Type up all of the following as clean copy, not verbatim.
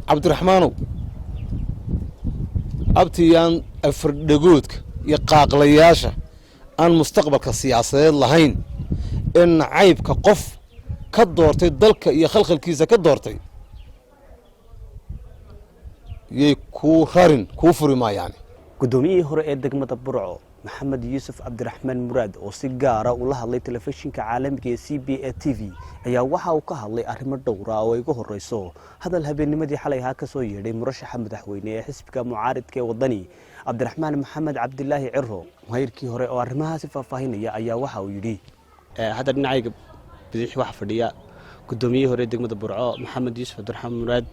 Cabdiraxmaanow, abtiyaan afardhagoodka iyo qaaqlayaasha aan mustaqbalka siyaasadeed lahayn ee nacaybka qof ka doortay dalka iyo khalkhalkiisa ka doortay yay kuu rarin, kuu furi maayaani. Guddoomiyihii hore ee degmada Burco, Maxamed Yuusuf Cabdiraxmaan Muraad, oo si gaara ula hadlay telefishinka caalamiga ee CBA TV, ayaa waxa uu ka hadlay arrimo dhowra oo ay ugu horeyso hadal habeennimadii xalay ahaa kasoo yeedhay murashaxa madaxweyne ee xisbiga mucaaridka ee Wadani, Cabdiraxmaan Maxamed Cabdilaahi Ciro. Maayirkii hore oo arrimahaasi faahfaahinaya ayaa waxa uu yidhi: Hadda dhinacayga bidix waxaa fadhiya guddoomiyihii hore ee degmada Burco, Maxamed Yuusuf Cabdiraxmaan Muraad.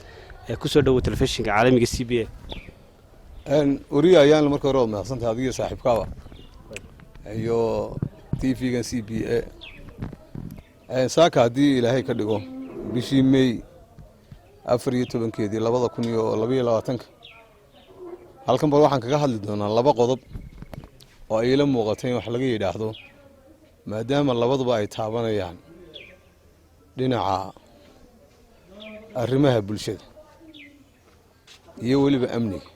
Ee kusoo dhowo telefishinka caalamiga CBA. Weriya ayaan marka hore waad mahadsantahay, adigiyo saaxiibkaaba iyo TV-gan CBA. Saaka haddii Ilaahay ka dhigo, bishii May 14-keedii 2022-ka, halkan bal waxaan kaga hadli doonaa laba qodob oo ay ila muuqatay in wax laga yidhaahdo, maadaama labaduba ay taabanayaan dhinaca arrimaha bulshada iyo weliba amniga.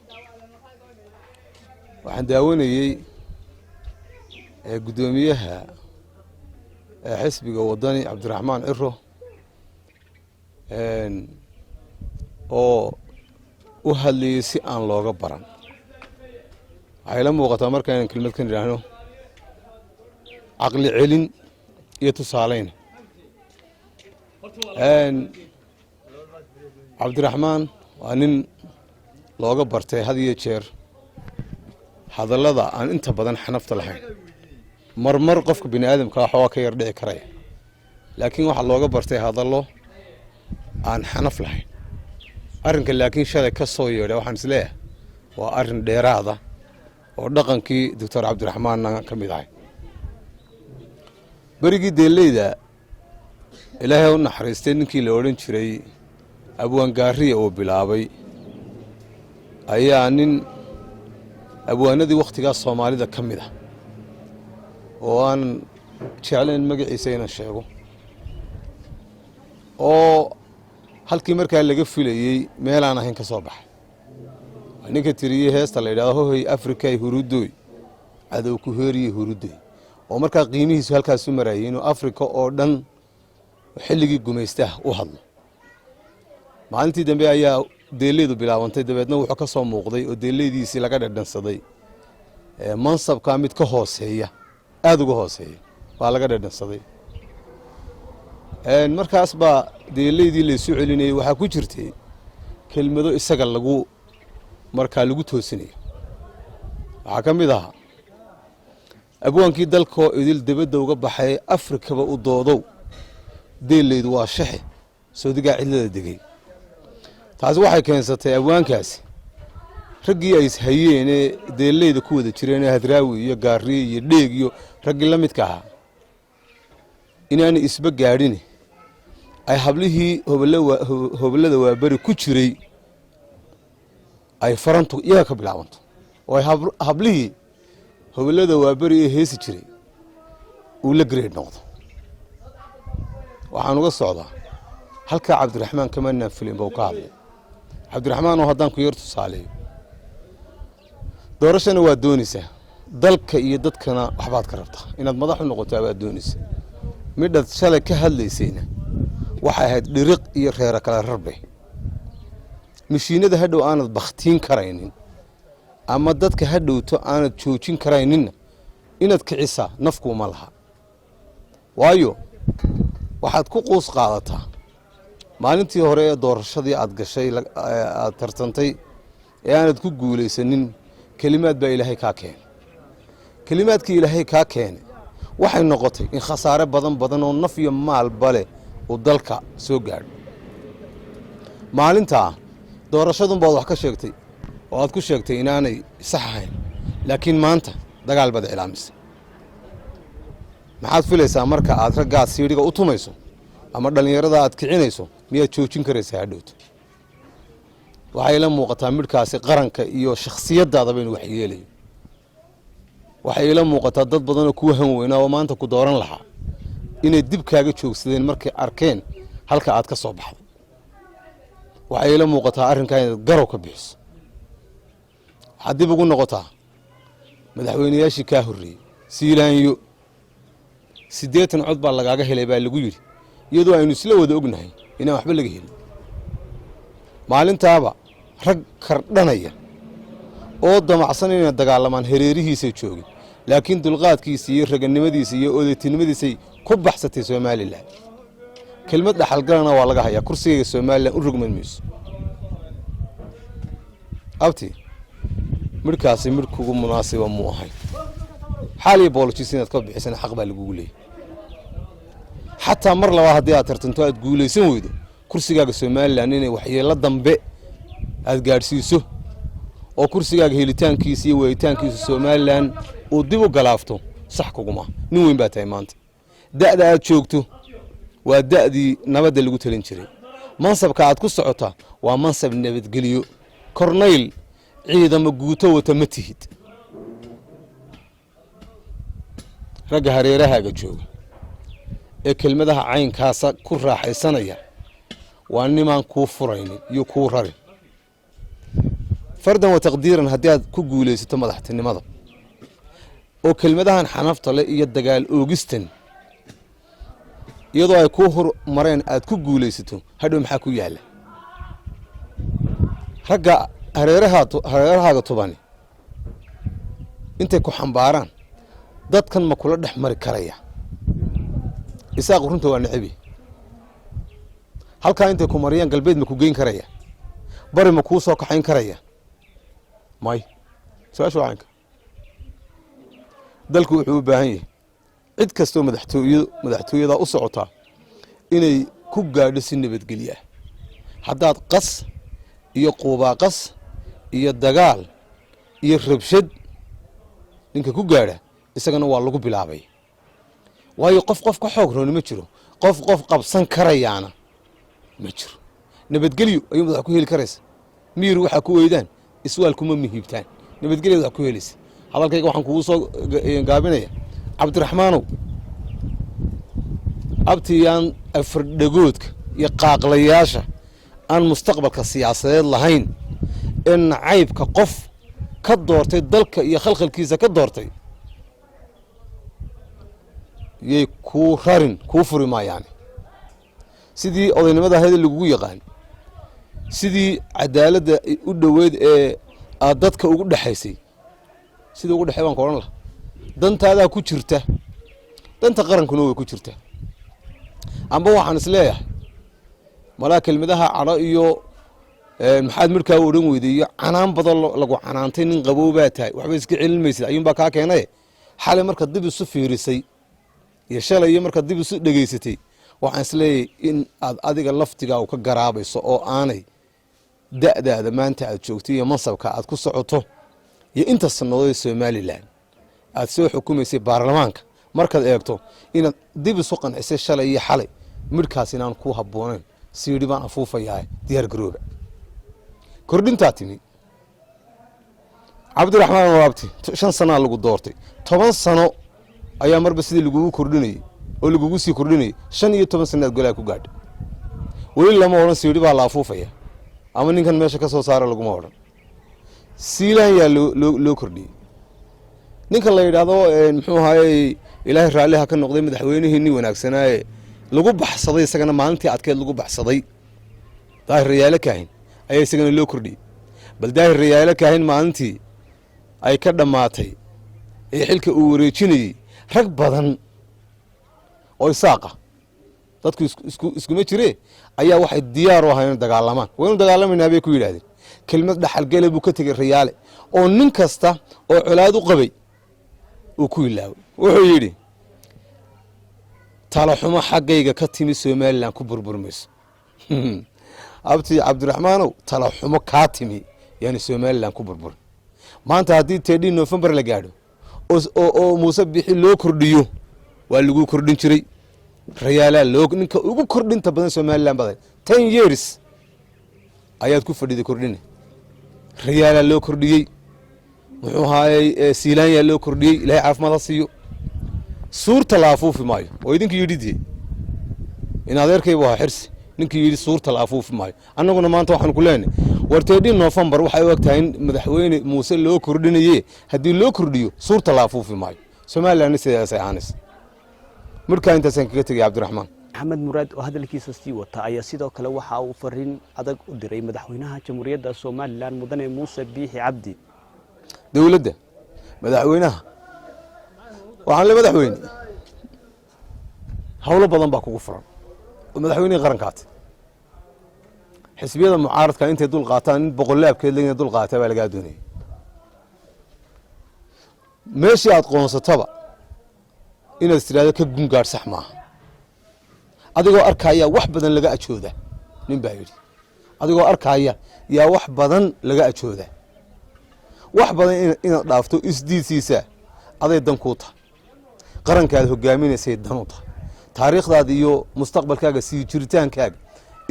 Waxaan daawanayey guddoomiyaha xisbiga Wadani, Cabdiraxmaan Ciro, oo u hadlayey si aan looga baran. Waxay la muuqataa marka inaan kelmad kan idhaahno, caqli celin iyo tusaaleyn. Cabdiraxmaan waa nin looga bartay had iyo jeer hadallada aan inta badan xanafta lahayn. Marmar qofka bini aadamka waxoogaa ka yar dhici karaya, laakiin waxaa looga bartay hadallo aan xanaf lahayn. Arrinka laakiin shalay ka soo yeedhay, waxaan isleeyahay waa arrin dheeraada oo dhaqankii Doctor Cabdiraxmaanna ka mid ahay. Berigii deeleyda, Ilaahay u naxariistay, ninkii la odhan jiray Abwaangaariya uu bilaabay, ayaa nin abwaanadii wakhtigaas Soomaalida ka mid ah oo aan jeclayn magaciisa inaan sheego, oo halkii markaa laga filayey meelaan ahayn ka soo baxay, waa ninka tiriyey heesta la yidhahdo "Hohoy Afrikay hurudoy, cadow ku heeriye hurudoy", oo markaa qiimihiisu halkaasu marayay inuu Afrika oo dhan xilligii gumaystaha u hadlo. Maalintii dambe ayaa deeleydu bilaabantay. Dabeedna wuxuu ka soo muuqday oo deeleydiisii laga dhadhansaday mansabkaa mid ka hooseeya, aada uga hooseeya baa laga dhadhansaday. Markaas baa deeleydii laysu celinayey waxaa ku jirtay kelmado isaga lagu markaa lagu toosinayo. Waxaa ka mid ahaa: "Abwaankii dalkoo idil debadda uga baxay, Afrikaba u doodow, deeleydu waa shaxe, soodigaa cidlada degay." Taasi waxay keensatay abwaankaasi raggii ay ishayeenee deeleyda ku wada jireen, Hadraawi iyo Gaariye iyo Dheeg iyo raggii la midka ahaa, inaanay isba gaadhin, ay hablihii Hobollada Waaberi ku jiray ay farantu iyaga ka bilaabanto, oo ay hablihii Hobollada Waaberi ee heesi jiray uu la grade noqdo. Waxaan uga socdaa halkaa, Cabdiraxmaan kama naanfilin bau ka hadlay. Cabdiraxmaan oo haddaan ku yar tusaaleeyo, doorashana waad doonaysaa, dalka iyo dadkana waxbaad ka rabtaa, inaad madax u noqotaa baad doonaysaa. Midhaad shalay ka hadlaysayna waxay ahayd dhiriq iyo reero kala rarbe, mashiinada hadhow aanad bakhtiin karaynin ama dadka hadhowto aanad joojin karayninna inaad kicisaa nafkuuma laha. Waayo, waxaad ku quus qaadataa maalintii hore ee doorashadii aad gashay, aad tartantay ee aanad ku guulaysanin. Kelimaad baa Ilaahay kaa keenay. Kelimaadkii Ilaahay kaa keenay waxay noqotay in khasaare badan badan oo naf iyo maalba leh uu dalka soo gaadho. Maalintaa doorashadun baad wax ka sheegtay oo aad ku sheegtay inaanay sax ahayn, laakiin maanta dagaal baad iclaamisay. Maxaad filaysaa marka aad raggaad siidhiga u tumayso ama dhallinyarada aad kicinayso? Miyaad joojin karaysaa hadhowto? Waxay la muuqataa midhkaasi qaranka iyo shakhsiyadaadaba inu waxyeelayo. Waxay ila muuqataa dad badanoo kuwa han weynaa oo maanta ku dooran lahaa inay dib kaaga joogsadeen markay arkeen halka aad ka soo baxday. Waxay ila muuqataa arrinkaa inaad garow ka bixiso. Waxaad dib ugu noqotaa madaxweynayaashii kaa horreeyey. Siilaanyo 80 cod baa lagaaga helay baa lagu yidhi, iyadoo aynu isla wada ognahay inaan waxba laga helin. Maalintaaba rag kardhanaya oo damacsan inay dagaalamaan hareerihiisay joogin, laakiin dulqaadkiisa iyo raganimadiisa iyo odaytinimadiisay ku baxsatay Somaliland. Kelmad dhaxalgalana waa laga hayaa: kursigayga Somaliland u rogman mayso. Abti, midhkaasi midh kugu munaasiba muu ahayn. Xaal iyo apologies inaad ka bixisana xaq baa lagugu leeyay. Xataa mar labaad haddii aad tartanto, aad guulaysan weydo, kursigaaga Somaliland inay waxyeello dambe aad gaadhsiiso oo kursigaaga helitaankiisa iyo waayitaankiisa Somaliland uu dib u galaafto, sax kuguma. Nin weyn baa tahay maanta. Da'da aad joogto waa da'dii nabadda lagu talin jiray. Mansabka aad ku socotaa waa mansab nabadgeliyo. Kornayl ciidamo guuto wata ma tihid. Ragga hareerahaaga jooga ee kelmadaha caynkaasa ku raaxaysanaya waa nimaan kuu furaynin iyo kuu rarin. Fardan wa taqdiiran, haddii aad ku guulaysato madaxtinimada oo kelmadahan xanafta le iyo dagaal oogistan iyadoo ay kuu hor mareen aad ku guulaysato, hadhow maxaa ku yaalla? Ragga hareerahaaga tubani intay ku xambaaraan, dadkan ma kula dhex mari karaya? Isaaq runta waa necebi. Halkaa intay ku mariyaan, galbeed ma ku geyn karaya? Bari ma kuu soo kaxayn karaya? May. Su-aasha waa caynka. Dalku wuxuu u baahan yahay cid kastoo madaxtooyadaa u socotaa inay ku gaadho si nabadgelyo ah. Haddaad qas iyo quubaaqas iyo dagaal iyo rabshad ninka ku gaadha, isagana waa lagu bilaabay. Waayo, qof qof ka xoog rooni ma jiro, qof qof qabsan karayaana ma jiro. Nabadgelyo ayuu madax ku heli karaysa. Miyir waxaa ku weydaan, iswaal kuma mihiibtaan. Nabadgelyaad wax ku helaysa. Hadalkayga waxaan kugu soo gaabinaya, Cabdiraxmaanow, abtiyaan afardhagoodka iyo qaaqlayaasha aan mustaqbalka siyaasadeed lahayn ee nacaybka qof ka doortay dalka iyo khalkhalkiisa ka doortay yay kuu rarin, kuu furi maayaane. Sidii odaynimada ahayd lagugu yaqaan, sidii cadaaladda u dhoweyd ee aad dadka ugu dhexaysay, sidii ugu dhexey baan ka odhan laha. Dantaadaa ku jirta, danta qarankuna way ku jirta. Amba waxaan is leeyahay, malaa kelmadaha cadho iyo maxaad markaa u odhan weyday iyo canaan badan lagu canaantay, nin qabow baa tahay, waxba iska celin maysid, ayuunbaa kaa keenaye. Xalay markaad dib isu fiirisay iyo shalay iyo markaad dib isu dhegaysatay, waxaan is leeyahay in aad adiga laftigaa u ka garaabayso oo aanay da'daada maanta aad joogto iyo mansabka aad ku socoto iyo inta sannadood ee Somaliland aad soo xukumaysay baarlamaanka markaad eegto, inaad dib isu qancisay shalay iyo xalay midhkaas inaan ku habboonayn. Siidhi baan afuufayaa, diyaar garooba. Kordhintaa timi, Cabdiraxmaan waabti, 5 sanaa lagu doortay. 10 sano ayaa marba sidii lagugu kordhinayey oo lagugu sii kordhinayay. 15 sanaad golaha ku gaadha. Weli lama odhan siidhi baa la afuufaya ama ninkan meesha ka soo saara laguma odhan. Siilaan yaa loo kordhiyey. Ninka la yidhaahdo, muxuu ahaayey, Ilaahay raalliha ka noqday, madaxweynihii nin wanaagsanaaye lagu baxsaday, isagana maalintii adkeed lagu baxsaday, Daahir Rayaale Kaahin ayaa isagana loo kordhiyey. Bal Daahir Rayaale Kaahin maalintii ay ka dhammaatay ee xilka uu wareejinayey, rag badan oo isaaqa, dadku iskuma jire, ayaa waxay diyaar u ahayn inay dagaalamaan. Waynu dagaalamaynaa bay ku yidhahdeen. Kelmad dhaxalgele buu ka tegey Rayaale oo nin kasta oo colaad u qabay uu ku ilaaway. Wuxuu yidhi: "Talaxumo xaggayga ka timi Somaliland ku burburmayso." Abti Cabdiraxmaanow, talaxumo kaa timi yaani Somaliland ku burburin. Maanta haddii 13 November la gaadho oo Muuse Bixi loo kordhiyo, waa lagu kordhin jiray. Rayaalaa loo ninka ugu kordhinta badan Somaliland baday. 10 years ayaad ku fadhiday kordhina. Rayaalaa loo kordhiyey, muxuu ahaayey, Siilaanyaa loo kordhiyey. Ilahay caafimaad ha siiyo. Suurta la afuufi maayo oo idinka yidhidee in adeerkaybu ahaa Xirsi. Ninkii yidhi suurta la afuufi maayo, annaguna maanta waxaanu ku leenahay, war 13 November waxay u eg tahay in Madaxweyne Muuse loo kordhinaye. Haddii loo kordhiyo, suurta la afuufi maayo. Somalilandna sidaasay ahaanaysa. Markaa intaasaan kaga tegay, Cabdiraxmaan. Maxamed Muraad oo hadalkiisa sii wata ayaa sidoo kale waxa uu fariin adag u diray Madaxweynaha Jamhuuriyadda Somaliland, Mudane Muuse Biixi Cabdi. Dowladda, madaxweynaha waxaan le: madaxweyne, howlo badan baa kugu furan oo madaxweynihii qarankaati. Xisbiyada mucaaradka intay dul qaataan, in boqolaabkeed inay dul qaata baa lagaa doonayay. Meeshii aad qoonsataba inaad istiraado ka gungaadh sax maaha. Adigoo arkaaya wax badan laga ajooda, nin baa yidhi, adigoo arkaaya yaa wax badan laga ajooda. Wax badan inaad dhaafto isdiidsiisaa aday dan kuu tahay, qarankaad hogaaminaysay dan u tahay, taariikhdaada iyo mustaqbalkaaga, sii jiritaankaaga,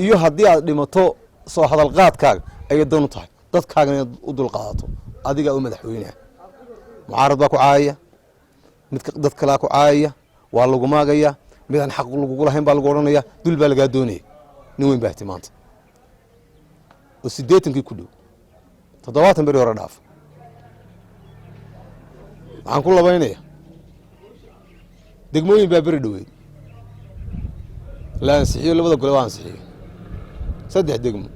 iyo haddii aad dhimato soo hadalqaadkaaga ayay dan u tahay. Dadkaagana inaad u dulqaadato, adigaa u madaxweyneha. Mucaarad baa ku caayaya, mid dad kalaa ku caayaya, waa lagu maagaya, midaan xaq lagugu lahayn baa lagu odhanaya, dul baa lagaa doonaya. Nin weyn baa hati maanta oo 80-kii ku dhow, 70 beri hore dhaafa. Waxaan ku labaynaya, degmooyin baa beri dhoweyd la ansixiyo, labada gole waa ansixiyo, saddex degmo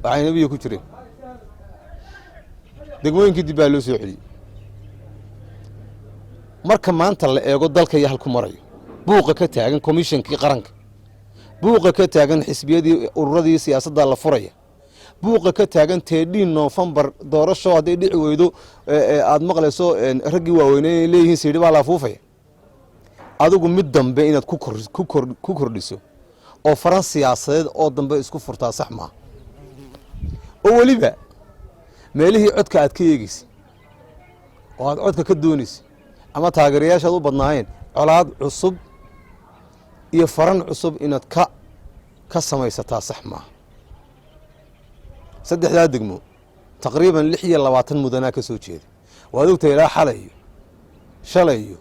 waxay nebiya ku jireen. Degmooyinkii dib baa loo soo celiyey. Marka maanta la eego dalka iyo halku marayo, buuqa ka taagan komishankii qaranka, buuqa ka taagan xisbiyadii, ururadii siyaasadda la furaya, buuqa ka taagan 13 November doorasho hadday dhici weydo, aad maqlayso raggii waaweyney inay leeyihiin siidhi baa la afuufaya, adigu mid dambe inaad ku kordhiso oo faran siyaasadeed oo dambe isku furtaa sax maaha. Oo weliba meelihii codka aad ka eegeysay oo aad codka ka doonaysay ama taageerayaashaad u badnaayeen, colaad cusub iyo faran cusub inaad ka samaysataa sax maaha. Saddexdaa degmo taqriiban 26 mudanaa ka soo jeeda. Waad ogtahay ilaa xalay iyo shalay iyo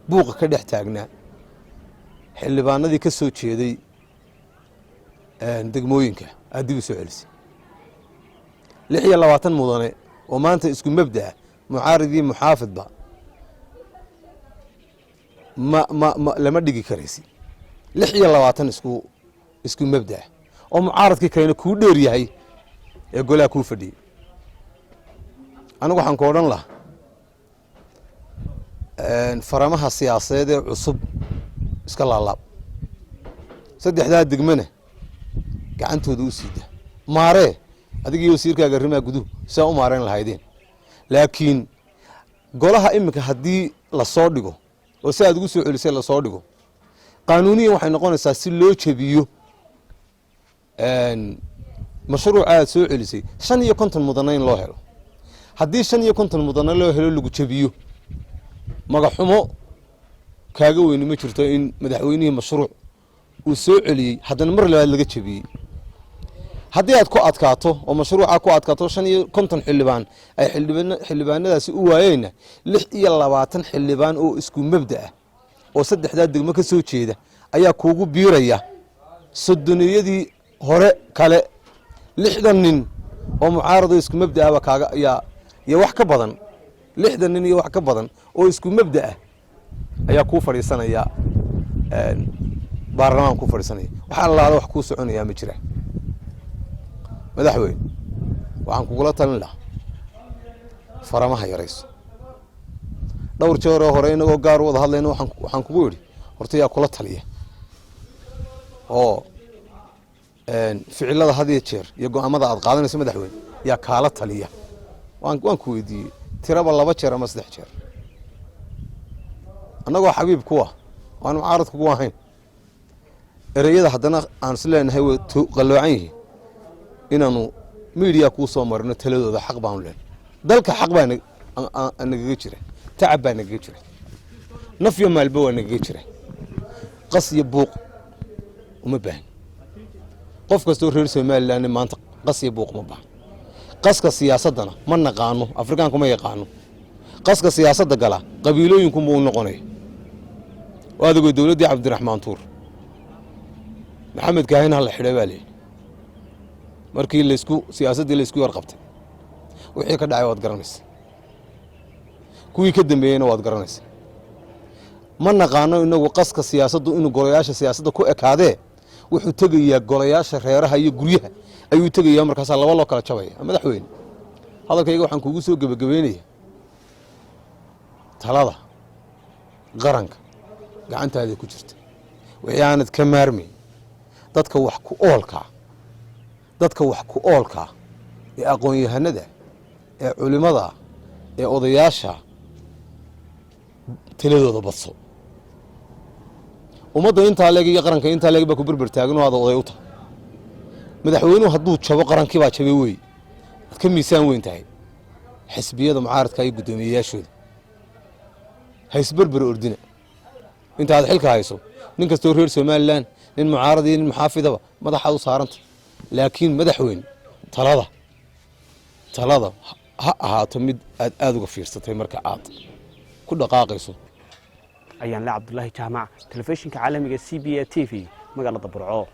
buuqa ka dhex taagnaa xildhibaanadii ka soo jeeday degmooyinka aad dib u soo celisay. 26 mudane oo maanta isku mabda'a, mucaaridii muxaafidba, ma lama dhigi karaysi. 26 isku mabda'a oo mucaaradkii kalena kuu dheer yahay ee golaha kuu fadhiyey. Anigu waxaan ku odhan lahaa, faramaha siyaasadeed ee cusub iska laalaab, saddexdaa degmana gacantooda u siida, maaree adigiyo wasiirkaaga arrimaha guduhu sidaa u maareen lahaydeen. Laakiin golaha iminka haddii lasoo dhigo oo si aad ugu soo celisay lasoo dhigo, qaanuuniyan waxay noqonaysaa si loo jebiyo mashruuca aad soo celisay 55 mudane in loo helo. Haddii 55 mudane loo helo, lagu jebiyo, magaxumo kaaga weyni ma jirto in madaxweynihii mashruuc uu soo celiyey haddana mar labaad laga jebiyey. Haddii aad ku adkaato oo mashruuca ku adkaato, 55 xildhibaan ay xildhibaanadaasi u waayeenna, 26 xildhibaan oo isku mabda ah oo saddexdaa degmo ka soo jeeda ayaa kuugu biiraya. Soddoniyadii hore kale 60 nin oo mucaarado isku mabda ahba kaaga yaa, iyo wax ka badan, 60 nin iyo wax ka badan oo isku mabda ah ayaa kuu fadhiisanaya, baarlamaan kuu fadhiisanaya. Waxaa allaala wax kuu soconayaa ma jira. Madaxweyne, waxaan kugula talin lahaa faramaha yarayso. Dhowr jeeroo hore inagoo gaar u wada hadlayna waxaan kugu idhi, horta yaa kula taliya oo ficilada had iyo jeer iyo go-aamada aad qaadanayso, madaxweyne, yaa kaala taliya? Waan ku weydiiyey tiraba laba jeer ama saddex jeer. Annagoo xabiib kuwa aan mucaarad kugu ahayn, ereyada haddana aan is leenahay way qalloocan yihiin inaanu media kuu soo marino taladooda, xaq baanu leenahay. Dalka xaq baa nagaga jira, tacab baa nagaga jira, nafyo maalba waa nagaga jira. Qas iyo buuq uma baahan. Qof kastoo reer Somaliland maanta qas iyo buuq uma baahan. Qaska siyaasaddana ma naqaano, Afrikaanku ma yaqaano. Qaska siyaasadda gala qabiilooyinkunbuu u noqonaya. Adigoo dowladdii Cabdiraxmaan Tuur Maxamed Kaahin ha la xidhay baa layidhi. Markii laysku siyaasaddii laysku yar qabtay, wixii ka dhacay waad garanaysa, kuwii ka dambeeyeyna waad garanaysa. Ma naqaano inagu qaska siyaasaddu inuu golayaasha siyaasadda ku ekaadee. Wuxuu tegayaa golayaasha reeraha iyo guryaha ayuu tegayaa. Markaasaa laba loo kala jabaya. Madaxweyne, hadalkayga waxaan kuugu soo gebagabeynaya: talada qaranka gacantaada ku jirta. Wixii aanad ka maarmayn, dadka wax ku oolkaa, dadka wax ku oolkaa ee aqoon-yahanada, ee culimada, ee odayaasha, taladooda badso. Ummadda intaa leeg iyo qaranka intaa leeg baa ku berber taagan oo aada oday u tahay. Madaxweynuhu hadduu jabo, qarankii baa jabay wey. Aad ka miisaan weyn tahay xisbiyada mucaaradka iyo guddoomiyeyaashooda. Ha isberber ordina inta aad xilka hayso. Nin kastoo reer Somaliland, nin mucaarad iyo nin muxaafidaba, madaxaad u saaranta. Laakiin madaxweyne, talada ha ahaato mid aad aada uga fiirsatay marka aad ku dhaqaaqayso. Ayaan le Cabdulaahi Jaamac, telefishinka caalamiga CBA TV, magaalada Burco.